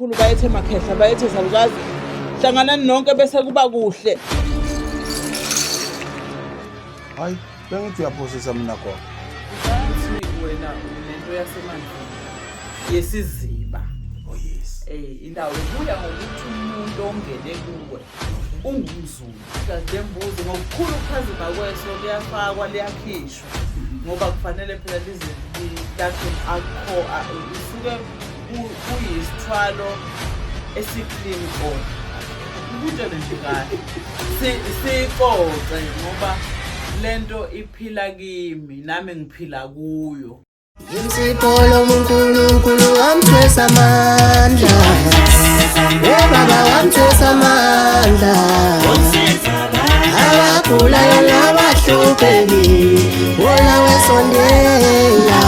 mkhulu, bayethe makhehla, bayethe zalukazi. Hlanganani nonke bese kuba kuhle. Hayi, bengithi uyaphosisa mina gogo. Uthi wena unento yasemanzini yesiziba. Oh yes. Indawo kuya ngokuthi umuntu ongene kuwe ungumZulu. Igazi lembuzi ngokukhulu ukuphazima kweso liyafakwa liyakhishwa ngoba kufanele phela lize lakhe akho isuke kuyisithwalo esi-clean kodwa ngikutshele nje kahle sixoxe ngoba lento iphila kimi nami ngiphila kuyo. Insipho uNkulunkulu wamthwesa amandla. Oh baba wamthwesa amandla. Abagulayo nabahlupheki wona wesondela.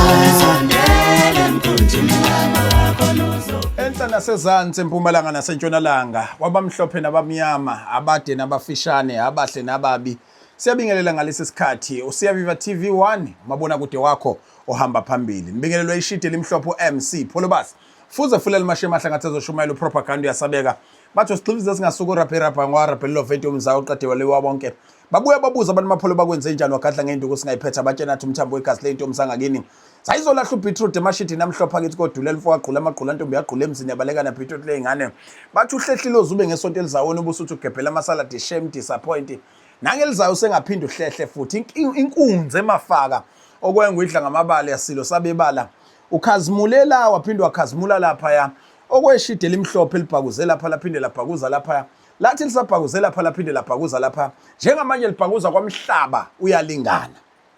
Enhla nasezansi, empumalanga nasentshonalanga, kwabamhlophe nabamnyama, abade nabafishane, abahle nababi. Siyabingelela ngalesi sikhathi uSiyaviva TV 1 umabonakude wakho ohamba phambili. Nibingelelwe ishidi elimhlophe uMC Pholobas. Fuze fulela mashe mahlangathi azoshumayela upropaganda uyasabeka. Bathi usigxivize singasuka uraphe rapha ngwaraphe lo veti umzawo uqede waliwa bonke. Babuya babuza abantu mapholo bakwenze njani wagadla ngenduku singayiphetha batshena athi umthambo wegazi lento umsangakini. Sayizolahla ubeetroot emashidini amhlophe akithi kodulela mfo wagqula amagqula ntombi yagqula emzini yabaleka na beetroot ley'ngane. Bathi uhlehlile ozube ngesonto elizayo wena ubusuthi ugebhela amasaladi shame disappoint. Nangelizayo usengaphinda uhlehle futhi inkunzi emafaka okwengwidla ngamabala yasilo sabebala. Ukhazimule la waphinde wakhazimula laphaya okweshidi elimhlophe elibhakuze lapha laphinde labhakuza laphaya. Lathi lisabhakuze lapha laphinde labhakuza lapha. Njengamanje libhakuza kwamhlaba uyalingana.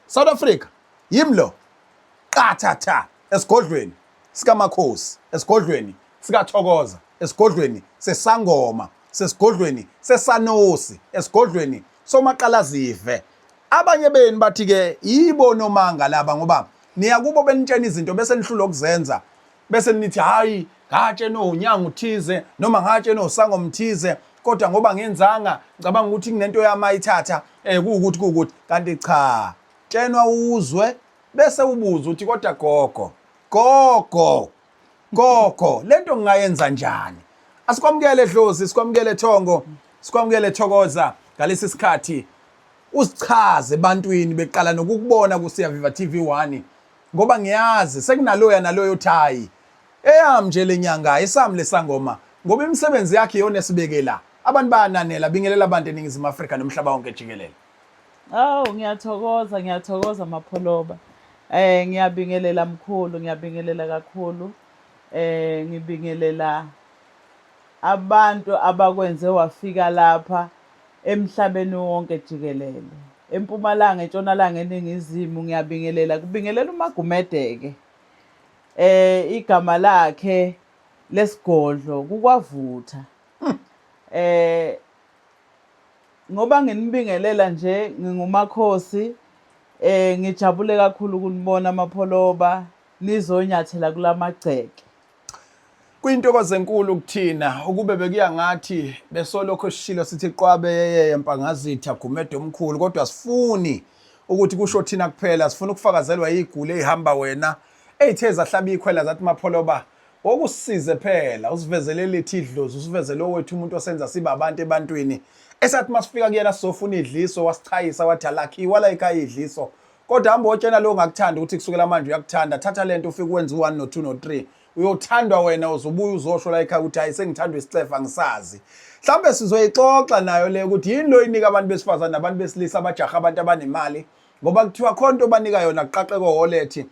South Africa yimi lo qathatha esigodlweni sikamakhosi, esigodlweni sikaThokoza, esigodlweni sesangoma, sesigodlweni sesanosi, esigodlweni somaqalazive. Abanye benu bathi ke yibo nomanga laba ngoba niya kubo benitshena izinto bese nihlula ukuzenza bese nithi hayi ngatshena unyanga uthize noma ngatshena usangomthize kodwa ngoba ngenzanga ngicabanga ukuthi kunento yami ayithatha kuwukuthi kuwukuthi kanti cha. Tshenwa uzwe bese ubuza uthi kodwa gogo, gogo, gogo lento ngingayenza njani? Asikwamukele dlozi, sikwamukele thongo, sikwamukele thokoza ngalesi sikhathi uzichaze ebantwini beqala nokukubona kuSiyaviva TV 1 ngoba ngiyazi sekunaloya naloyo othi hayi eyami nje lenyanga esami lesangoma ngoba imisebenzi yakhe iyona esibeke la abantu bayananela bingelela abantu eNingizimu Afrika nomhlaba wonke jikelele. Awu ngiyathokoza ngiyathokoza Mapholoba. Ngiyabingelela mkhulu ngiyabingelela kakhulu. Ngibingelela abantu abakwenze wafika lapha emhlabeni wonke jikelele. Empumalanga, entshonalanga, eningizimu ngiyabingelela. Kubingelela uMagumede-ke. Igama lakhe lesigodlo kukwavutha. Ngoba nginibingelela nje ngingumakhosi ngijabule kakhulu ukunibona Mapholoba nizonyathela kulamagceke. Kuyintokozo enkulu kuthina ukube bekuya ngathi besolokhu sishilo sithi qwabe yeyeye mpangazitha Gumede omkhulu kodwa sifuni ukuthi kusho thina kuphela sifuna ukufakazelwa yigule ehamba wena eyithe zahlaba ikhwela zathi Mapholoba Wokusisize phela usivezele elithi idlozi usivezele owethu umuntu osenza sibe abantu ebantwini esathi masifika kuyena sizofuna idliso wasichayisa wathi alakhiwa la ekhaya idliso kodwa hamba otshena lo ongakuthandi ukuthi kusukela manje uyakuthanda thatha lento ufike wenze u-1 no-2 no-3 uyothandwa wena uzobuya uzosho la ekhaya ukuthi hayi sengithandwa isicefa angisazi mhlawumbe sizoyixoxa nayo le ukuthi yini lo inika abantu besifazane nabantu besilisa abajaha abantu abanemali ngoba kuthiwa khona into obanika yona kuqaqe kowolethi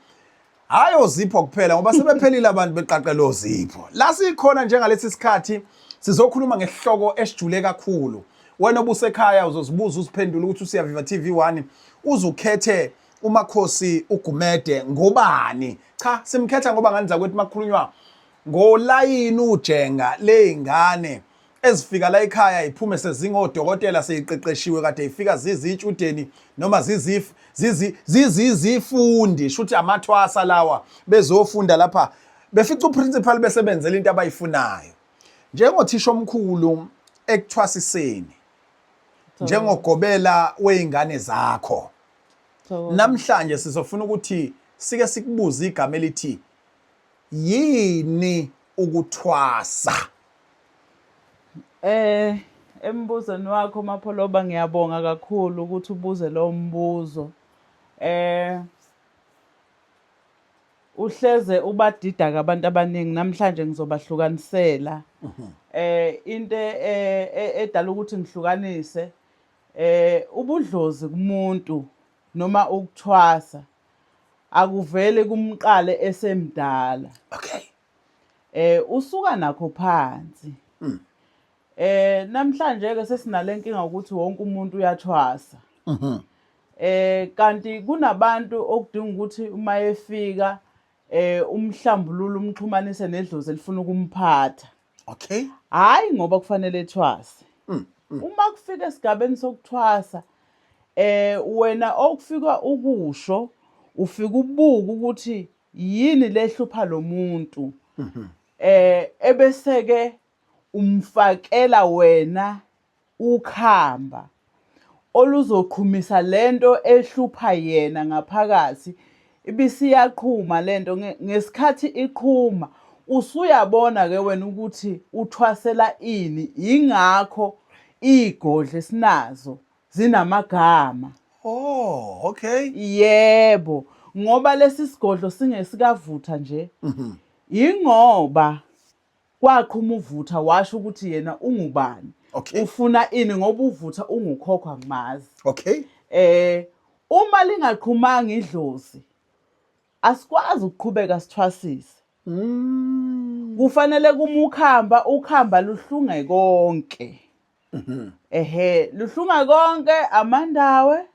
Hayi ozipho kuphela ngoba sebephelile abantu beqaqela ozipho. La sikhona njengalesi sikhathi sizokhuluma ngesihloko esijule kakhulu. Wena obusekhaya uzozibuza uziphendule ukuthi uSiyaviva TV 1 uzukhethe uMakhosi uGumede ngobani? Cha, simkhetha ngoba ngani zakwethu makukhulunywa ngolayini ujenga ley'ngane ezifika la ekhaya iphume sezingodokotela seyiqeqeshiwe kade ifika zizitshudeni noma zizif zizi zizizifundi shuthi amathwasa lawa bezofunda lapha befica uprincipal besebenzela into abayifunayo njengothisha omkhulu ekuthwasiseni njengogobela weingane zakho namhlanje sizofuna ukuthi sike sikubuze igama elithi yini. ukuthwasa? Eh embuzweni wakho Mapholoba ngiyabonga kakhulu ukuthi ubuze lo mbuzo. Eh uhleze ubadida ke abantu abaningi namhlanje ngizobahlukanisela. Eh into eh, e, edala ukuthi ngihlukanise eh ubudlozi kumuntu noma ukuthwasa akuvele kumqale esemdala. Okay. Eh usuka nakho phansi. Eh namhlanje ke sesinale nkinga ukuthi wonke umuntu uyathwasa. Eh kanti kunabantu okudinga ukuthi uma efika eh umhlambululo umxhumanise nedlozi elifuna ukumphatha. Okay. Hayi ngoba kufanele ethwase. Uma kufika esigabeni sokuthwasa eh wena okufika ukusho ufika ubuka ukuthi yini lehlupha lo muntu. Eh ebese ke umfakela wena ukhamba oluzoqhumisa lento ehlupha yena ngaphakathi ibisiyaqhuma lento ngesikhathi iqhuma usuyabona ke wena ukuthi uthwasela ini ingakho igodle sinazo zinamagama. Oh, okay. Yebo, ngoba lesi sigodlo singesikavutha nje. Yingoba kwaqhuma uvutha washo ukuthi yena ungubani. Okay. Ufuna ini ngoba uvutha ungukhokho angimazi. Okay. Eh uma lingaqhumanga idlozi asikwazi ukuqhubeka sithwasise. Kufanele kumukhamba ukhamba luhlunge konke. Ehhe, luhlunga konke amandawe,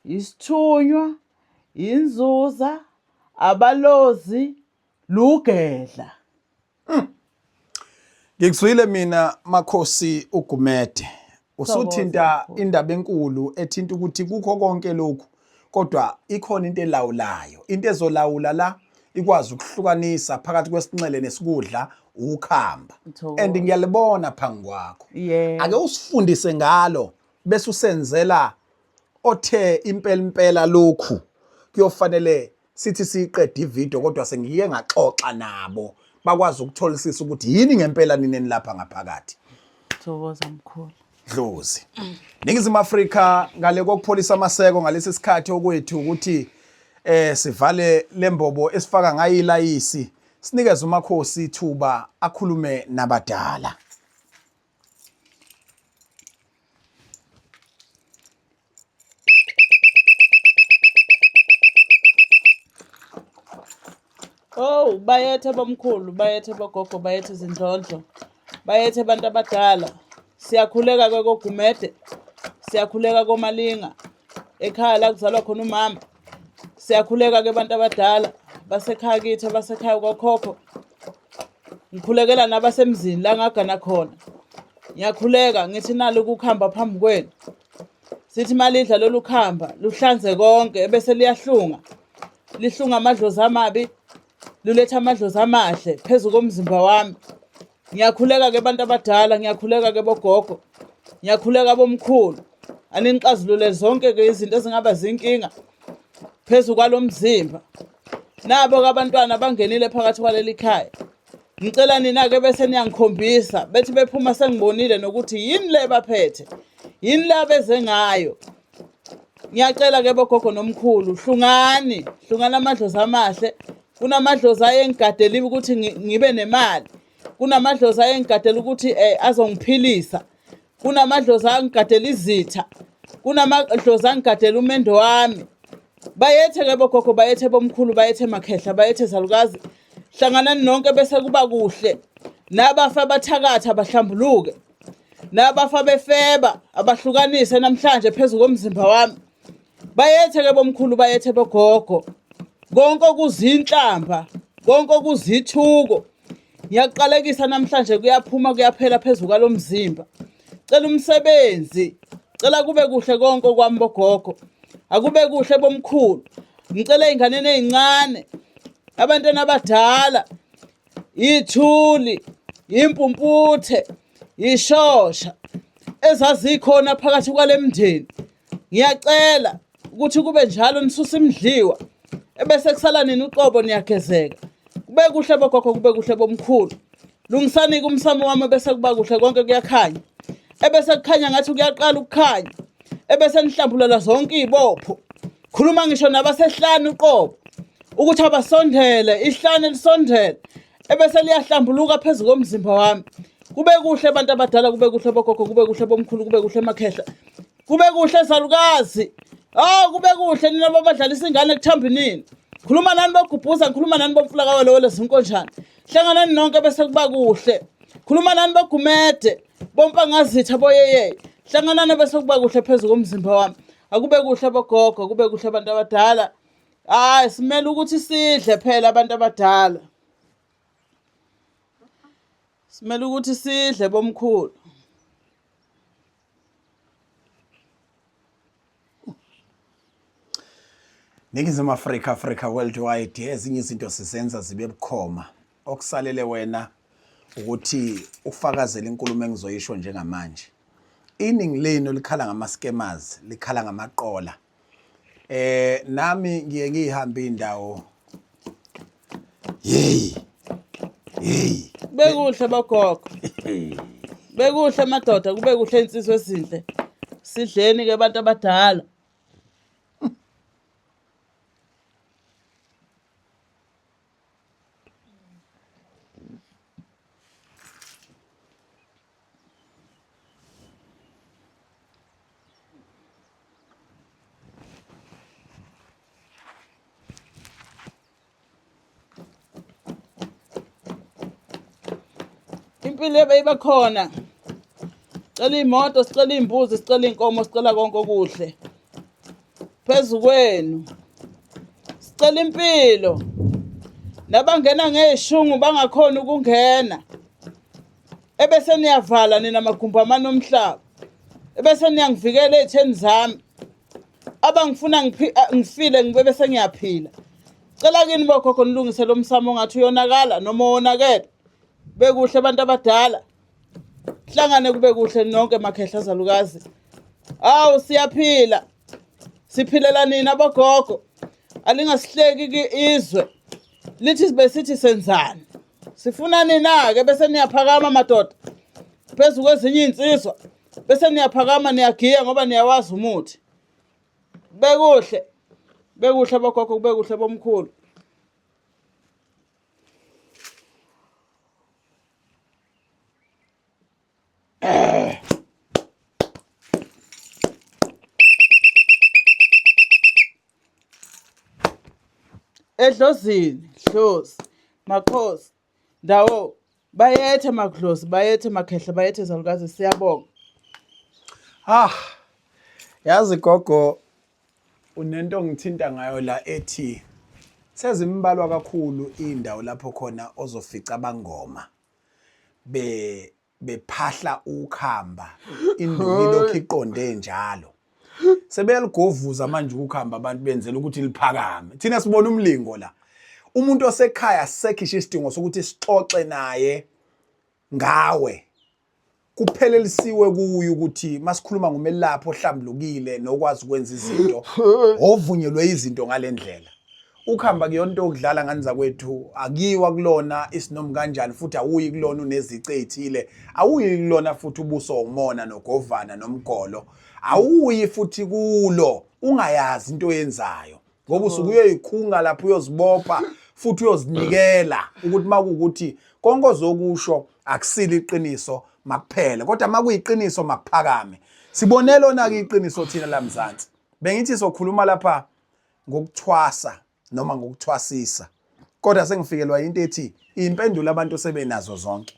isithunywa, inzuza, abalozi, lugedla. Ngikuzwile mina Makhosi uGumede. Usuthinta Thokoza, mkhulu. indaba enkulu ethinta ukuthi kukho konke lokhu kodwa ikhona into elawulayo. Into ezolawula la ikwazi ukuhlukanisa phakathi kwesinxele nesikudla ukhamba. Thokoza. And ngiyalibona phambi kwakho. Yebo. Ake usifundise ngalo bese usenzela othe impela impela lokhu kuyofanele sithi siyiqede ivideo kodwa sengiye ngaxoxa nabo bakwazi ukutholisisa ukuthi yini ngempela nina enilapha ngaphakathi. Thokoza mkhulu. Dlozi. Ningizimu Afrika ngale kokupholisa amaseko ngalesi sikhathi okwethu ukuthi eh sivale lembobo esifaka ngayo ilayisi sinikeze umakhosi ithuba akhulume nabadala. Oh, bayethe bomkhulu, bayethe bogogo, bayethe izindlondlo, bayethe abantu abadala. Siyakhuleka ke koGumede, siyakhuleka koMalinga, ekhaya la kuzalwa khona umama. Siyakhuleka ke abantu abadala basekhaya kithi, abasekhaya kwakhokho. Ngikhulekela nabasemzini la ngagana khona. Ngiyakhuleka ngithi nalo ukuhamba phambi kwenu. Sithi malidla lolu khamba luhlanze konke ebese liyahlunga. Lihlunga amadlozi amabi, luletha amadlozi amahle phezu komzimba wami. Ngiyakhuleka ke bantu abadala, ngiyakhuleka ke bogogo. Ngiyakhuleka bomkhulu. Aningixazulule zonke ke izinto ezingaba zinkinga phezu kwalomzimba. Nabo ke abantwana bangenile phakathi kwaleli khaya. Ngicela nina-ke bese niyangikhombisa bethi bephuma sengibonile nokuthi yini le baphethe, yini le abeze ngayo. Ngiyacela ke bogogo nomkhulu, hlungani, hlungani amadlozi amahle. Kunamadlozi ayengigadela ukuthi ngibe nemali. Kunamadlozi ayengigadela ukuthi eh, azongiphilisa. Kunamadlozi angigadela izitha. Kunamadlozi angigadela umendo wami. Bayethe ke bogogo, bayethe bomkhulu, bayethe makhehla, bayethe zalukazi. Hlanganani nonke bese kuba kuhle. Nabafa abathakatha bahlambuluke. Nabafa befeba abahlukanise namhlanje phezu komzimba wami. Bayethe ke bomkhulu, bayethe bogogo. Konke okuzinhlamba, konke okuzithuko. Ngiyaqalekisa namhlanje kuyaphuma kuyaphela phezu kwalomzimba. Cela umsebenzi. Cela kube kuhle konke okwami bogogo. Akube kuhle bomkhulu. Ngicela ey'nganeni ey'ncane, abantwana abadala, ithuli, impumputhe, ishosha ezazikhona phakathi kwale mndeni. Ngiyacela ukuthi kube njalo nisuse imidliwa ebese kusala nina uqobo niyagezeka. Kube kuhle bogogo, kube kuhle bomkhulu. Lungisani-ke umsamo wami ebese kuba kuhle konke kuyakhanya. Ebese kukhanya ngathi kuyaqala ukukhanya. Ebese nihlambulula zonke iy'bopho. Khuluma ngisho nabasehlane uqobo ukuthi abasondele, ihlane lisondele. Ebese liyahlambuluka phezu komzimba wami. Kube kuhle abantu abadala, kube kuhle bogogo, kube kuhle bomkhulu, kube kuhle emakhehla. Kube kuhle salukazi. Oh kube kuhle nina babadlalisa ingane kuthamba nini. Khuluma nani bogubhuza, ngikhuluma nani bomfula kawelewele zinkonjane. Hlanganani nonke bese kuba kuhle. Khuluma nani bogumede, bompangazitha boyeyeye. Hlanganani bese kuba kuhle phezu komzimba wami. Akube kuhle bogogo, kube kuhle abantu abadala. Hayi simele ukuthi sidle phela abantu abadala. Simele ukuthi sidle bomkhulu. Ningizimu Afrika, Africa Worldwide, ezinye izinto sizenza zibe bukhoma. Okusalele wena ukuthi ufakazele inkulumo engizoyisho njengamanje. Iningi lenu likhala ngama-scammers, likhala ngamaqola. Eh nami ngiye ngihambe indawo. Hey. Hey. Bekuhle bogogo. Bekuhle madoda, kube kuhle insizwa ezinhle. Sidleni ke abantu abadala. Impilo ebe iba khona. Cela iy'moto, sicela iy'mbuzi, sicela iy'nkomo, sicela konke okuhle. Phezu kwenu. Sicela impilo. Nabangena ngey'shungu bangakhoni ukungena. Ebese niyavala nina magumbi amane omhlaba. Ebese niyangivikela ey'theni zami. Abangifuna ngifile ngibe bese ngiyaphila. Cela kini bokhokho nilungise lo msamo ongathi uyonakala noma wonakele. Bekuhle abantu abadala. Hlangane kube kuhle nonke makhehla zalukazi. Awu siyaphila. Siphilela nina bogogo. Alingasihleki ke izwe. Lithi besithi senzani? Sifuna nina-ke bese niyaphakama madoda. Phezu kwezinye iy'nsizwa bese niyaphakama niyagiya ngoba niyawazi umuthi. Bekuhle. Bekuhle bogogo kube kuhle bomkhulu. Edlozini, dlozi, makhosi, ndawo, bayethe makdlozi, bayethe makhehla, bayethe zalukazi, siyabonga. Ah. Yazi gogo unento ongithinta ngayo la ethi sezimbalwa kakhulu indawo lapho khona ozofica abangoma be bephahla ukhamba induku ilokhu iqonde njalo sebeyaligovuza manje ukukhamba abantu benzela ukuthi liphakame thina sibona umlingo la umuntu osekhaya sekhisha isidingo sokuthi sixoxe naye ngawe kuphelelisiwe kuye ukuthi masikhuluma ngomelaphi ohlambulukile nokwazi ukwenza izinto ovunyelwe izinto ngalendlela Ukuhamba kuyona into yokudlala ngani zakwethu akuyiwa kulona isinomi kanjani futhi awuyi kulona unezici ezithile awuyi kulona futhi ubuso umona nogovana nomgolo awuyi futhi kulo ungayazi into oyenzayo ngoba usuke uyoyikhunga lapho uyozibopha futhi uyozinikela ukuthi makuwukuthi konke ozokusho akusile iqiniso makuphele kodwa makuyiqiniso makuphakame sibone lona ke iqiniso thina la Mzansi bengithi sokhuluma lapha ngokuthwasa noma ngokuthwasisa kodwa sengifikelwa into ethi impendulo abantu sebenazo zonke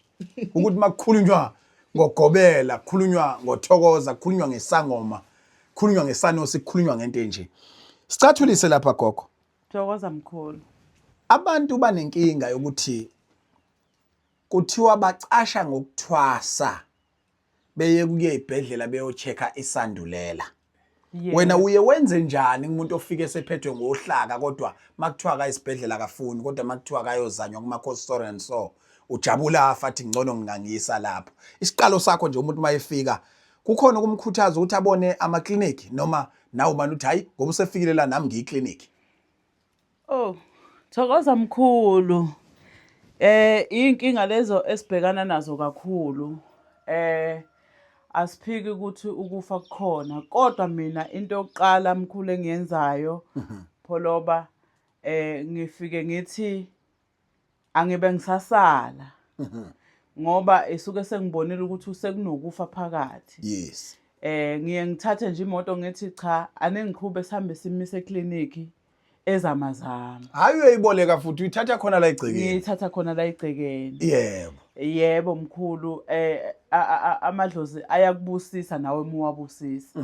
ukuthi makukhulunywa ngogobela kukhulunywa ngothokoza kukhulunywa ngesangoma kukhulunywa ngesanosi kukhulunywa ngento enje sicathulise lapha gogo Thokoza mkhulu. Abantu banenkinga yokuthi kuthiwa bacasha ngokuthwasa beye kuye ibhedlela beyochecka isandulela wena uye wenze njani kumuntu ofike esephethwe ngohlaka kodwa makuthiwa akayisibhedlela akafuni kodwa makuthiwa akayozanywa kuma-cost so and so ujabula afa athi ngcono ngingangiyisa lapho isiqalo sakho nje umuntu mayefika kukhona ukumkhuthaza ukuthi abone amakliniki noma nawe ubani uthi hayi ngoba usefikile la nami ngiyikliniki Oh, thokoza mkhulu. Inkinga lezo esibhekana nazo kakhulu. Asiphiki ukuthi ukufa kukhona kodwa mina into yokuqala mkhulu engiyenzayo Pholoba ngifike ngithi angibe ngisasala ngoba isuke sengibonile ukuthi usekunokufa phakathi. Yes. Ngiye ngithathe nje imoto ngithi cha aningiqhube sihambe simise ekliniki ezamazama. Hayi uyayiboleka futhi uyithatha khona la egcekeni. Ngiyithatha khona la egcekeni. Yebo. Yebo mkhulu amadlozi ayakubusisa nawe muwabusisa.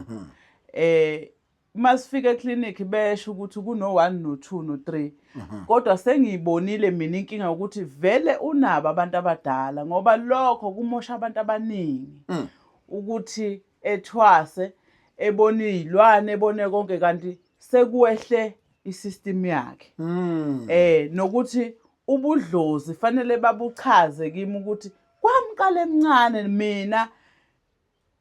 Masifika eclinic besho ukuthi kuno 1 no 2 no 3. Kodwa sengiyibonile mina inkinga ukuthi vele unabo abantu abadala ngoba lokho kumosha abantu abaningi. Ukuthi ethwase ebone izilwane ebone konke kanti sekuwehle isystem yakhe. Nokuthi ubudlozi fanele babuchaze kimi ukuthi kwamqala emncane mina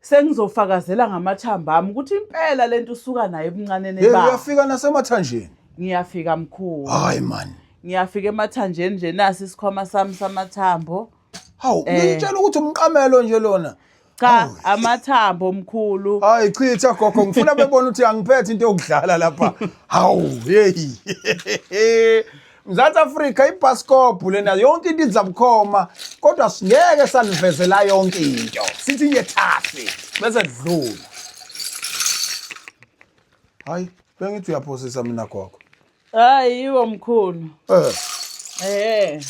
sengizofakazela ngamathamba ami ukuthi impela lento usuka nayo ebuncaneni Hey ba. uyafika nasemathanjeni. Ngiyafika mkhulu. Hayi man. Ngiyafika emathanjeni nje nasi isikhwama sami samathambo. Hawu, ngitshela ukuthi umqamelo nje lona. Cha, amathambo mkhulu. Hayi chitha gogo ngifuna bebona ukuthi angiphethe into yokudlala lapha. Hawu, hey. Mzansi Afrika ibhaskobhu lena yonke into izabukhoma kodwa singeke sanivezela yonke into. Sithi nje thasi bese dlula. Hayi, bengithi uyaphosisa mina gogo. Hayi yiwo mkhulu. Eh. Eh.